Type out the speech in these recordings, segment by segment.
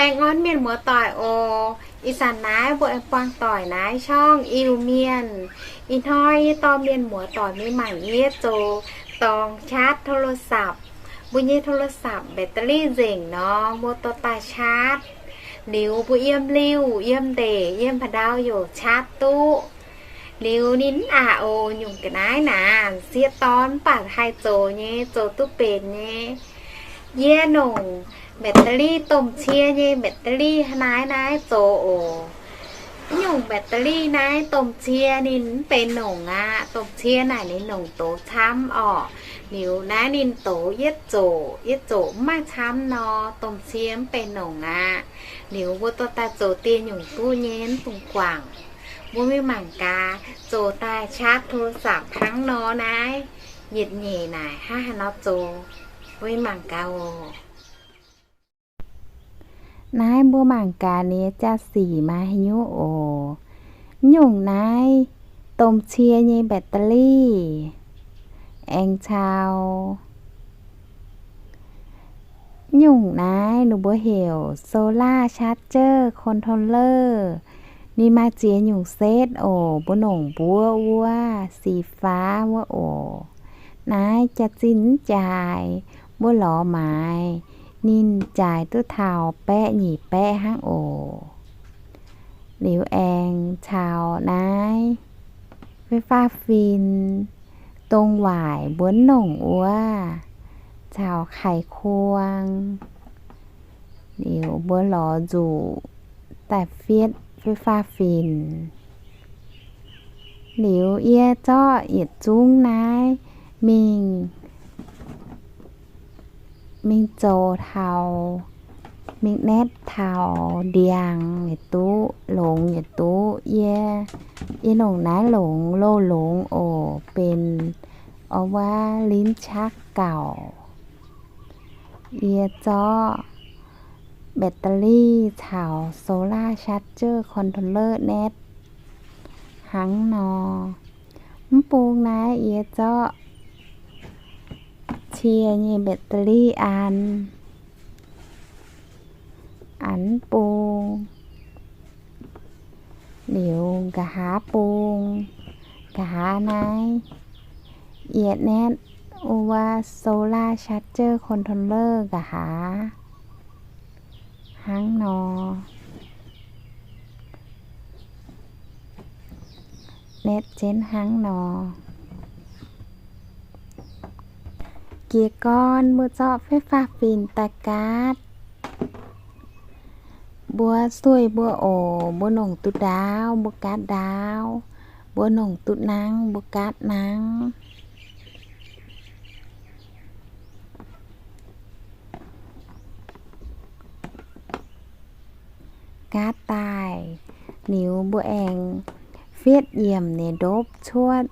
Baengh orn mienh muoz-doic oc. Ih zanc naaiv mbuo aengx buangh doic naaiv ช่อง Iu Mienh. Ih hnoi yie dorh mienh muoz-doic mingh mangc yie zoux dorngx ชาร์จ โทรศัพท์. Mbuo nyei โทรศัพท์ แบตเตอรี่ nzengc nor, mbuo dorh daaih ชาร์จ. Liuz mbuo yiem liuh, yiem ndeic, yiem haaix ndau yaac ชาร์จ duqv. Liuz ninh mv aqc oc, nyungc ga'naaiv naaic sieqv dorn mv baac haih zoux nyei, zoux duqv benx nyei. Yie nongc แบตเตอรี่ domh cie nyei แบตเตอรี่ hnangv naaiv naaiv zoux oc. Nyungc แบตเตอรี่ naaiv domh cie ninh mv benx nongc aqv. Domh cie naaic ninh nongc doz camv orqc. Liuz naaiv ninh doz yietv zoqc, yietv zoqc mv maaih camv nor, domh cie mv benx nongc aqv. Liuz mbuo dorh daaih zoux dieh nyungc duqv nyei mv dungx guangc. Mbuo mingh mangc gaax, zoux daaih ชาร์จ โทรศัพท์ hnangv nor naaiv, yietc nyeic naaic hnangv haaix nor zoux. Mbuo mingh mangc gaax oc. Naaiv mbuo mangc gaax ninh nyei jaa-sic maaih haaix nyungc oc. Nyungc naaiv domh cie nyei แบตเตอรี่ aengx caux nyungc naaiv ninh mbuo heuc โซลาร์ ชาร์จเจอร์ คอนโทรลเลอร์. Ninh maaih ziex nyungc setv oc. Mbuo nongc mbuov wuov, สีฟ้า wuov oc. Naaiv jaax-zinh mv jaaix, mbuo lorz maaiz, ninh jaaix duqv taux baeqv nyic baeqv hnangv oc. Liuz aengx caux naaiv ไฟฟ้า fin, dongh waaic mbuo nongc wuov, caux ไขควง. Liuz mbuo lorz nzuqc daaih fietv ไฟฟ้า fin. Liuz yie zorqv yietc zungv naaiv mingh, mingh zoux taux, mingh naetv taux ndiangx yietc duqv, longx yietc duqv. Yie, yie nongc naaiv longx, loz-longx oc, benx เอาไว้ลิ้นชักเก่า. Yie zorqv แบตเตอรี่ caux โซลาร์ ชาร์จเจอร์ คอนโทรลเลอร์ naetv hnangv nor. Mv bung naaiv yie zorqv cie nyei แบตเตอรี่ an, an bung. Liuz nqa'haav bung, nqa'haav naaiv yie naetv wuov โซลาร์ ชาร์จเจอร์ คอนโทรลเลอร์ nqa'haav hnangv nor. Naetv jienv hnangv nor. Jiez gorn mbuo zorqv ไฟฟ้า fin daaih gaatv. Mbuo sueih mbuo oc, mbuo nongc duqv ndaauv mbuo gaatv ndaauv, mbuo nongc duqv nangv mbuo gaatv nangv. Gaatv daaih liuz mbuo aengx fietv yiemc nyei ndopv cuotv.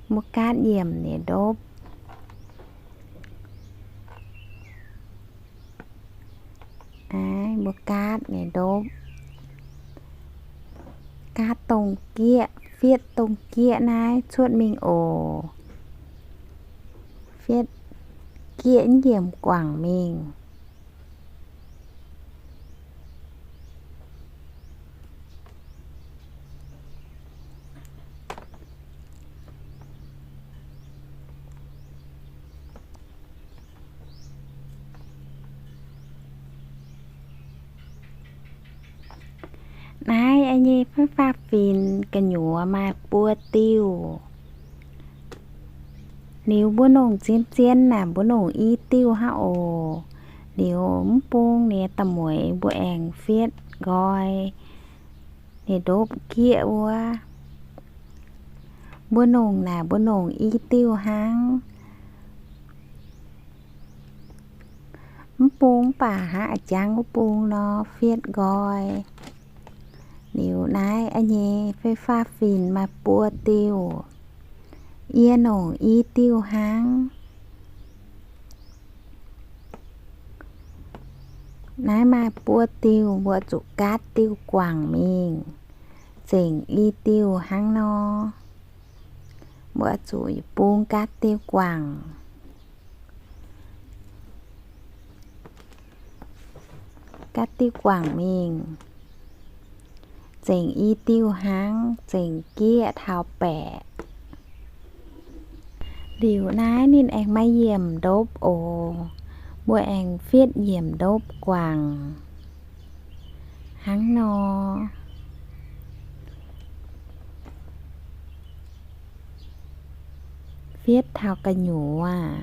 Mbuo gaatv yiemc nyei ndopv. Aa, mbuo gaatv nyei ndopv. Gaatv dongh gieqv, fietv dongh gieqv naaiv cuotv mingh oc. Fietv gieqv yiemc guangc mingh. Naaiv nyei ไฟฟ้า fin gu'nyuoz maaih buo diuh. Liuz mbuo nongc zien-zien naaic mbuo nongc i diuh hnangv oc. Liuz mv bung nyei da'mueiz mbuo aengx fietv nqoi nyei ndopv gieqv wuov. Mbuo nongc naaic mbuo nongc i diuh hnangv. Mv bung mv baac hnangv a'jangv wuov bung nor fietv nqoi. Liuz naaiv nyei ไฟฟ้า fin maaih buo diuh. Yie nongc i diuh hnangv. Naaiv maaih buo diuh, mbuo zuqc gaatv diuh guangc mingh, zengc i diuh hnangv nor. Mbuo zuqc yietc bung gaatv diuh guangc. gaatv diuh guangc mingh, zengc i diuh hnangv, zengc gieqv taux baeqc. Liuz naaiv ninh aengx maaih yiemc ndopv oc. Mbuo aengx fietv yiemc ndopv guangc hnangv nor. Fietv taux gu'nyuoz.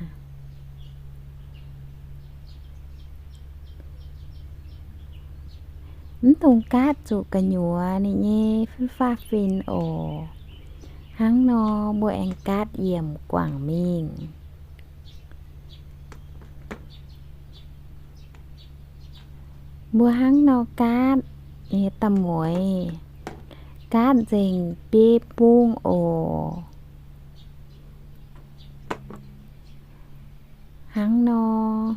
Mv dungx gaatv zuqc gu'nyuoz ninh nyei fai faav fin oc. Hnangv nor mbuo aengx gaatv yiemc guangc mingh. Mbuo hnangv nor gaatv, da'mueiz gaatv nzengc biei bung oc. Hnangv nor.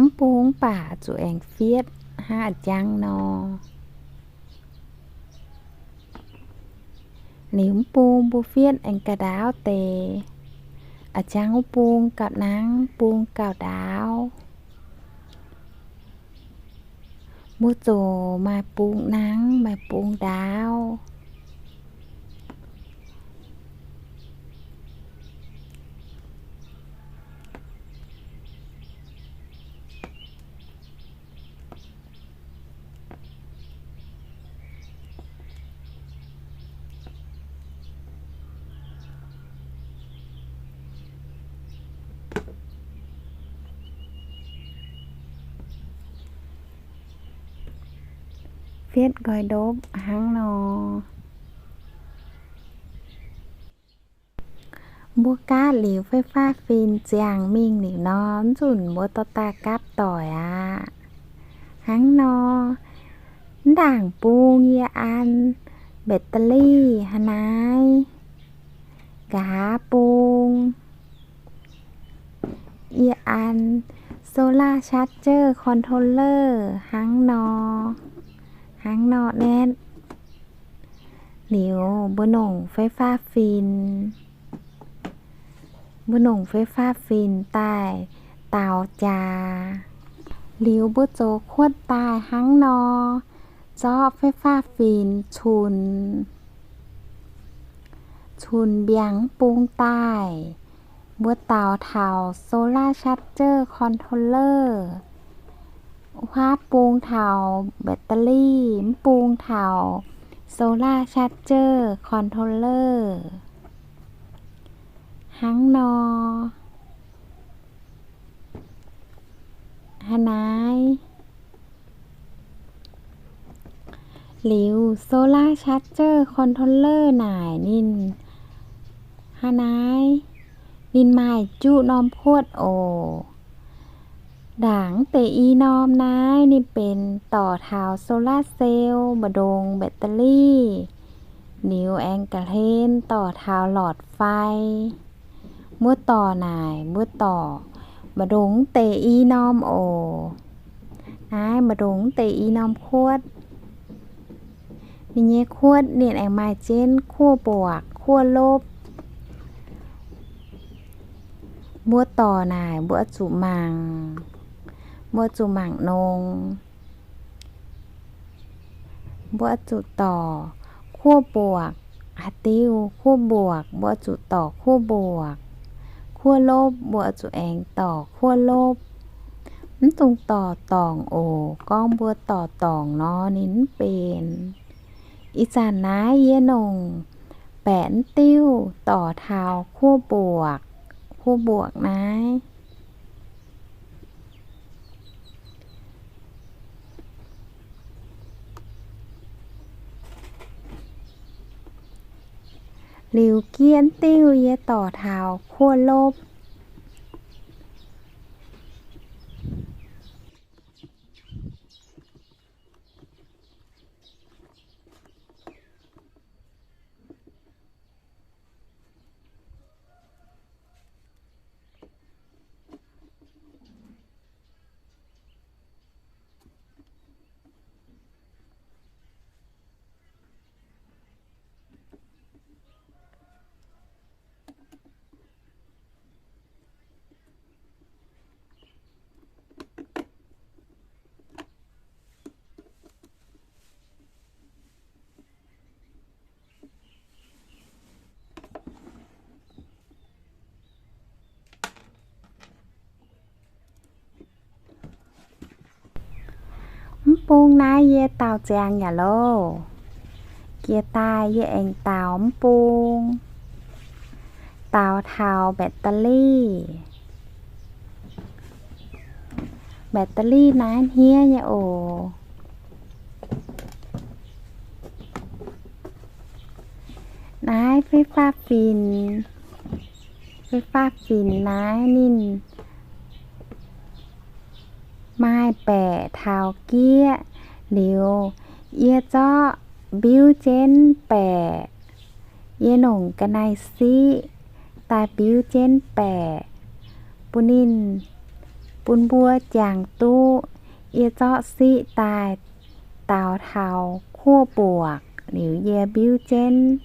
Mv bung mv baac zuqc aengx fietv hnangv a'jang nor. Liuz mv bung mbuo fietv aengx gauh ndaauv deix. A'jang wuov bung gauh nangv, bung gauh ndaauv. Mbuo zoux maaih bung nangv, maaih bung ndaauv. Fietv nqoi ndopv hnangv nor. Mbuo gaatv liuz fai faav fin ziangh mingh liuz nor, mv zunc mbuo dorh daaih gapv doic aqv. Hnangv nor, mv ndaangc bung yie an แบตเตอรี่ hnangv naaiv. Nqa'haav bung yie an โซลาร์ชาร์จเจอร์คอนโทรลเลอร์ hnangv nor, hnangv nor naetv. Liuz mbuo nongc fai faav fin, mbuo nongc fai faav fin daaih daaux jaax. Liuz mbuo zoux kuotv daaih hnangv nor, zorqv fai faav fin cunx, cunx mbiaangx bung daaih. Mbuo daaux taux โซลาร์ชาร์จเจอร์คอนโทรลเลอร์, huaav bung taux แบตเตอรี่, mv bung taux โซลาร์ชาร์จเจอร์คอนโทรลเลอร์ hnangv nor. Hnangv naaiv. Liuz โซลาร์ชาร์จเจอร์คอนโทรลเลอร์ naaic ninh hnangv naaiv, ninh maaih juqv norm kuotv oc. Ndaangc deix i norm naaiv ninh benx dorc taux โซลาร์เซลล์ mbu'ndongx แบตเตอรี่, liuz aengx ga'hlen dorc taux หลอดไฟ. Mbuo dorc naaic mbuo dorc mbu'ndongx deix i norm oc. Naaiv mbu'ndongx deix i norm kuotv. Ninh nyei kuotv ninh aengx maaih jienv kuotv mbuoqc, kuotv lopv. Mbuo dorc naaic mbuo zuqc mangc, mbuo zuqc mangc nongx. Mbuo zuqc dorc kuotv mbuoqc, haaix diuh kuotv mbuoqc mbuo zuqc dorc kuotv mbuoqc. Kuotv lopv mbuo zuqc aengx dorc kuotv lopv. Mv dungx dorc dorngc oc. Gorngv mbuo dorc dorngc nor ninh mv benx. Ih zanc naaiv yie nongc baeqc diuh dorc taux kuotv mbuoqc, kuotv mbuoqc naaiv. Liuz gieqv diuh yie dorc taux kuotv lopv. Bung naaiv yie daux ziangx yaac loh. Jiex daaih yie aengx daux mv bung, daux taux แบตเตอรี่. แบตเตอรี่ naaiv hniev nyei oc. Naaiv ไฟฟ้า finx, ไฟฟ้า finx naaiv ninh maaih baeqc taux gieqv liuz, yie zorqv mbiuv jienv baeqc. Yie nongc ga'naaiv siqv daaih mbiuv jienv baeqc bun ninh, bun mbuo jangx duqv. Yie zorqv siqv daaih daux taux ขั้วบวก liuz yie mbiuv jienv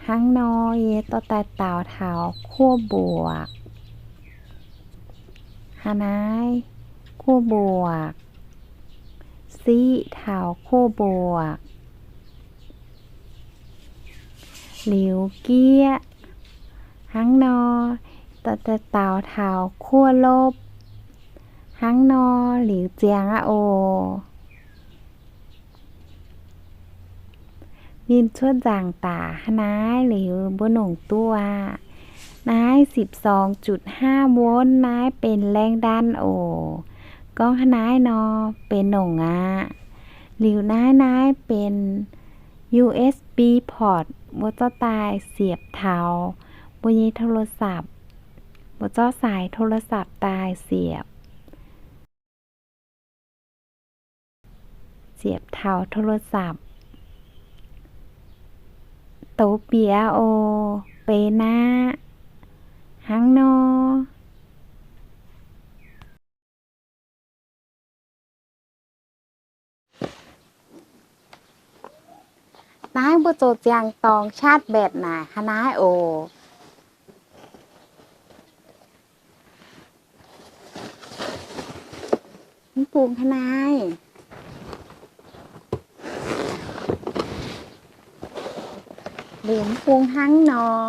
hnangv nor. Yie dorh daaih daux taux ขั้วบวก. Hnangv naaiv, ขั้วบวก, siqv taux ขั้วบวก liuz gieqv hnangv nor, daux taux ขั้วลบ hnangv nor liuz ziangx aqv oc. Ninh cuotv nzaangc daaih hnangv naaiv liuz mbuo nongc duqv aqv. Naaiv สิบสองจุดห้า volt naaiv benx แรงดัน oc. Gorngv hnangv naaiv nor benx nongc aqv. Liuz naaiv, naaiv benx USB port, mbuo zorqv daaih siepc taux mbuo nyei โทรศัพท์, mbuo zorqv สายโทรศัพท์ daaih siepc, siepc taux โทรศัพท์ douz bieqc oc. Benx aqv. Hnangv nor. Naaiv mbuo zoux ziangx dorngx ชาร์จแบต naaic hnangv naaiv oc. Mv bung hnangv naaiv. Liuz mv bung hnangv nor.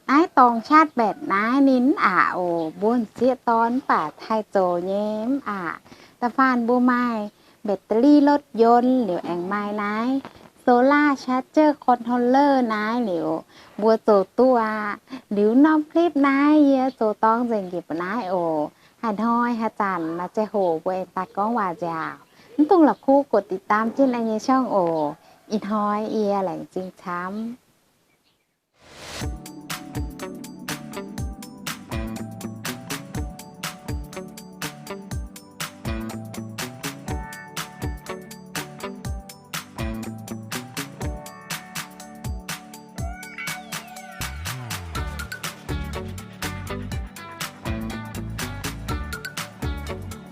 Naaiv dorngx ชาร์จแบต naaiv ninh mv aqc oc. Mbuo m'sieqv dorn mv baac haih zoux nyei mv aqc. Da'faanh mbuo maaih แบตเตอรี่รถยนต์ liuz aengx maaih naaiv โซลาร์ชาร์จเจอร์คอนโทรลเลอร์ naaiv liuz mbuo zoux duqv aqv. Liuz norm คลิป naaiv yie zoux dorngx nzengc njiec mbuo naaiv oc. Haaix hnoi haaix zanc maaih ziangh hoc mbuo aengx daaih gorngv waac nziaauc. Mv dungx la'kuqv กดติดตาม jienv naaiv nyei ช่อง oc. Ih hnoi yie laengz zingh camv.